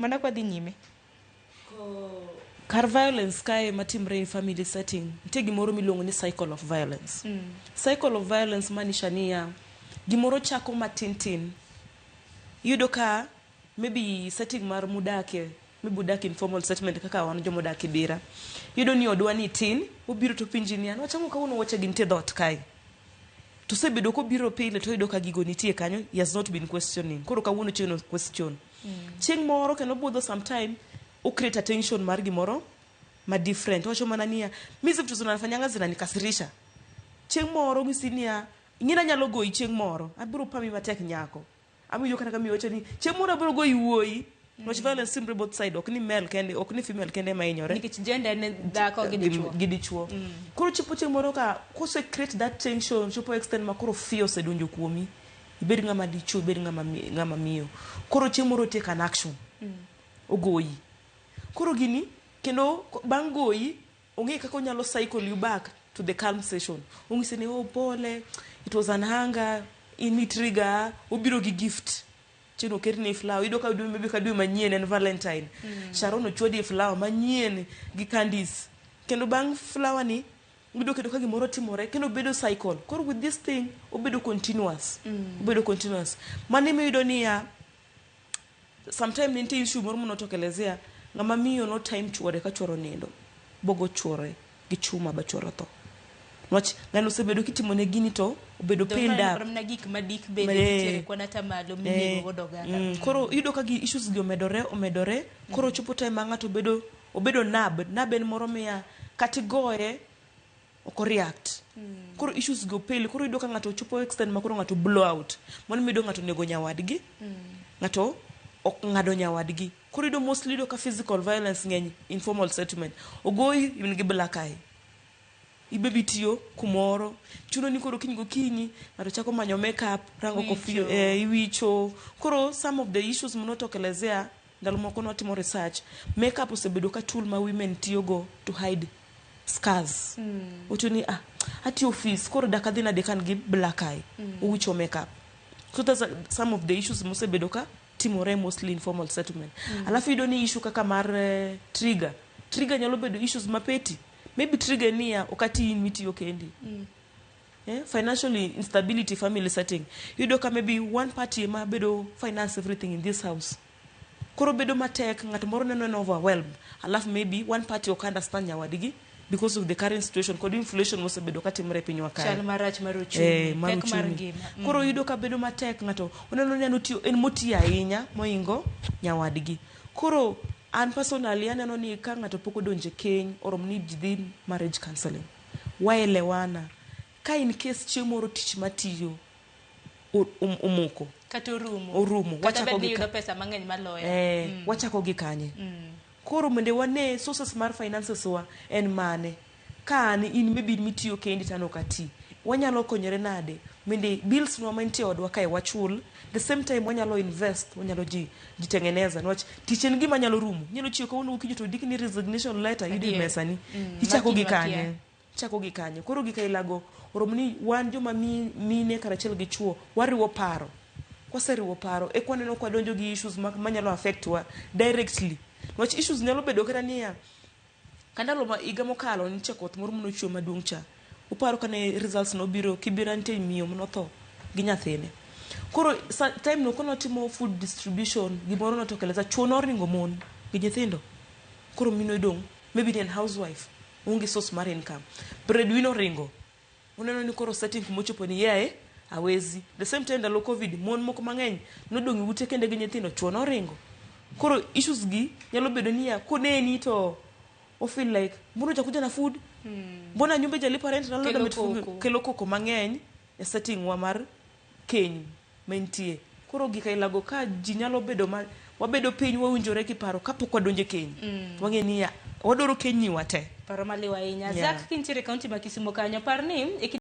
Mana kwa dhi nyime. Kar violence kae matimre in family setting, nitie gimoro miluongo ni cycle of violence. Cycle of violence maanisha niya, gimoro chako matin tin. Iyudo ka maybe setting mar mudake, maybe udak informal settlement kaka wan jomodak Kibera. Iyudo ni odwa ni tin, obiro to penji niya, nwachang'o kawuono wuoche gi nitie e dhoot kae. To osebedo kobiro pile to oyudo ka gigo nitie kanyo, he has not been questioning. Koro kawuono chieng' no question. Chieng' moro kendo budho sometime, o create attention mar gimoro ma different. Owacho mana niya, mi hizi vitu zinafanyanga zinanikasirisha. Chieng' moro onyisi niya, ing'e ni anyalo goyi chieng' moro, abiro pami matek nyako. Awinjo kata ka miyo wacho ni chieng' moro abiro goyi wuoyi. Niwach violence timre both side, ok ni male kende, ok ni female kende ema hinyore. Nikech gender en dhako gi dichuo. Gi dichuo. Koro chopo chieng' moro ka kose create that tension, chopo extent ma koro fear osedonjo kuomi. Ibed ng'ama dichuo, ibed ng'ama miyo. Koro chieng' moro take an action. Ogoyi. Koro gini, kendo bang' goyi, ong'e kaka onyalo cycle you back to the calm session. Onyisi ni, oh pole, it was an anger, in trigger, obiro gi gift. Chieng' oketni flower, iyudo ka dwe maybe ka dwe manyien en Valentine. Sharon ochwadi flower manyien gi candies. Kendo bang' flower ni, iyudo kendo ka gimoro timore, kendo bedo cycle. Koro with this thing, obedo continuous. Obedo continuous. Mano ema iyudo niya, sometime ne nitie issue moro manotokelezea, ng'ama miyo no time chuore ka chuore onindo, bogo chuore gi chuma ba chuore otho. Niwach ng'ano osebedo kitimone gini to obedo pinned up. Mana gik madik bende nitiere kwan atamalo minego godo oganda. Koro iyudo ka gi issues gi omedore, omedore, koro chopo time ma ng'ato bedo, obedo nab, nab en moro miya kata igoye ok o react. Koro issues go pile, koro iyudo ka ng'ato chopo extent ma koro ng'ato blow out. Mano iyudo ng'ato onego nyawadgi, ng'ato ok ng'ado nyawadgi. Koro iyudo mostly iyudo ka physical violence ng'eny informal settlement. Ogoyi in gi black eye. Ibe bitiyo kumoro, chuno ni koro kiny gokinyi ng'ato chako manyo makeup, rango kofi, iwicho. Koro some of the issues manotokelezea ndalo moko nwatimo research, makeup osebedo ka tool ma women tiyogo to hide scars. Owacho ni ah, atiyo office koro dak adhi nade ka an gi black eye. Owicho makeup. So that's some of the issues mosebedo ka timore mostly informal settlement. Alafu iyudo ni issue kaka mar trigger. Trigger nyalo bedo issues ma petty. Maybe trigger niya ok ati in mitiyo kendi. Financial instability family setting. Iyudo ka maybe one party ema bedo finance everything in this house. Koro bedo matek, ng'at moro neno en overwhelmed. Alafu maybe one party ok understand nyawadgi because of the current situation kod inflation mosebedo katimore e pinywa kae. Chal marach mar ochumi, mar pek mar uchumi. ngima. Koro iyudo ka bedo matek ng'ato oneno ni en otiyo, en motiyo ahinya mohingo nyawadgi. Koro an personally aneno ni ka ng'ato pok odonjo e keny oromo ni ji dhi marriage counseling. Waelewana. Ka in case chieng' moro tich matiyo omoko. Kata orumo. Orumo. Kata Wachako bed ni gi iyudo pesa mang'eny maloyo. Wachako gi kanye? Koro mondo wane sources mar finances wa en mane? Ka an in maybe mitiyo kendi to an ok ati. Wanyalo konyore nade? Mondo bills nwa mantie odwa kae wachul. The same time wanyalo invest, wanyalo jitengeneza. Niwach tich en gima nyalo rumo. Inyalo chiew kawuono gokinyi to ondikni resignation letter yudo e mesa ni. Ichako gi Makiny wakia. kanye? Ichako gi kanye? Koro gik ailago oromo ni wan joma mine karachiel gi chuo wariwo paro. Kwaseriwo paro eka waneno ka wadonjo gi issues manyalo affect wa directly. Niwach issues nyalo bedo kata niya, ka ndalo ma higa mokalo nitie koth moro manochwe maduong' cha. Uparo kane results nobiro Kibera nitie miyo manotho gi nyathine. Koro time no kanotimo food distribution gimoro notokeleza chuo noringo mon gi nyithindo. Koro mine odong' maybe ne en housewife, onge source mar income. Breadwinner oringo. Oneno ni koro setting kumochopo ni yae awezi. The same time ndalo Covid mon moko mang'eny nodong' e ute kende gi nyithindo chuo noringo. Koro issues gi nyalo bedo niya koneni to o feel like mbona hujakuja na food? Mbona nyumba hujalipa rent? Nalo Kelo ametufunga. koko. Kelo koko mang'eny e setting wa mar keny mantie. Koro gik ailago ka ji nyalo bedo ma wabedo piny wawinjore kiparo kapok wadonjo e keny. Wang'e niya wadwaro keny ni wate. Paro maliw ahinya. Zack kintiere e kaunti ma Kisumo kanyo, par ni e